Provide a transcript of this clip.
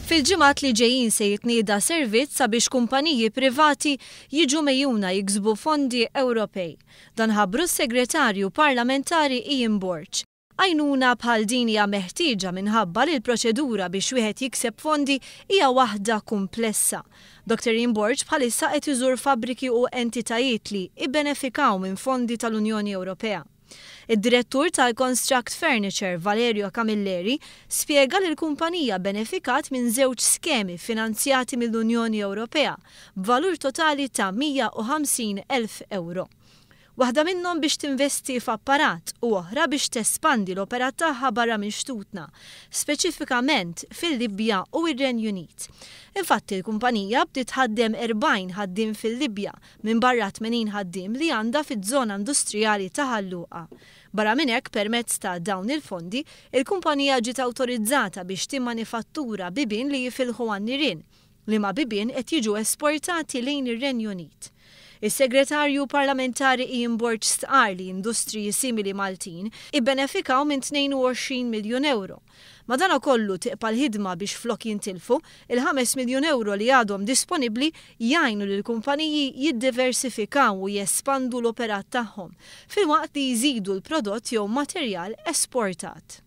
Fil-ġimgħat li ġejjin se jitnieda servizz sabiex kumpaniji privati jiġu megħjuna jiksbu fondi Ewropej. Dan ħabbru s-Segretarju Parlamentari Ian Borg. Għajnuna bħal din hija meħtieġa minħabba li l-proċedura biex wieħed jikseb fondi hija waħda kumplessa. Dr Ian Borg bħalissa qed iżur fabbriki u entitajiet li ibbenefikaw minn fondi tal-Unjoni Ewropea. Id-direttur tal-Construct Furniture, Valerio Camilleri, spjega li l-kumpanija benefikat minn żewġ skemi finanzjati mill-Unjoni Ewropea b'valur totali ta' 150,000 euro. Waħda minnhom biex tinvesti f'apparat u oħra biex tespandi l-operat tagħha barra minn xtutna, speċifikament fil-Libja u r-Renju Unit. Infatti l-kumpanija bdiet tħaddem 40 ħaddiem fil-Libja minbarra 80 ħaddiem li għandha fiż-żona industrijali ta' Ħal Luqa. Barra minn hekk, permezz ta' dawn il-fondi, il-kumpanija ġiet awtorizzata biex timmanifattura bibien li jifilħu għan-nirien, liema bibien qed jiġu esportati lejn ir-Renju Unit. Is-Segretarju Parlamentari Ian Borg stqarr li industriji simili Maltin ibbenefikaw minn 22 miljun euro. Madanakollu tibqa' l-ħidma biex flok jintilfu, il-5 miljun euro li għadhom disponibbli jgħinu lill-kumpaniji jiddiversifikaw u jespandu l-operat tagħhom, filwaqt li jżidu l-prodott jew materjal esportat.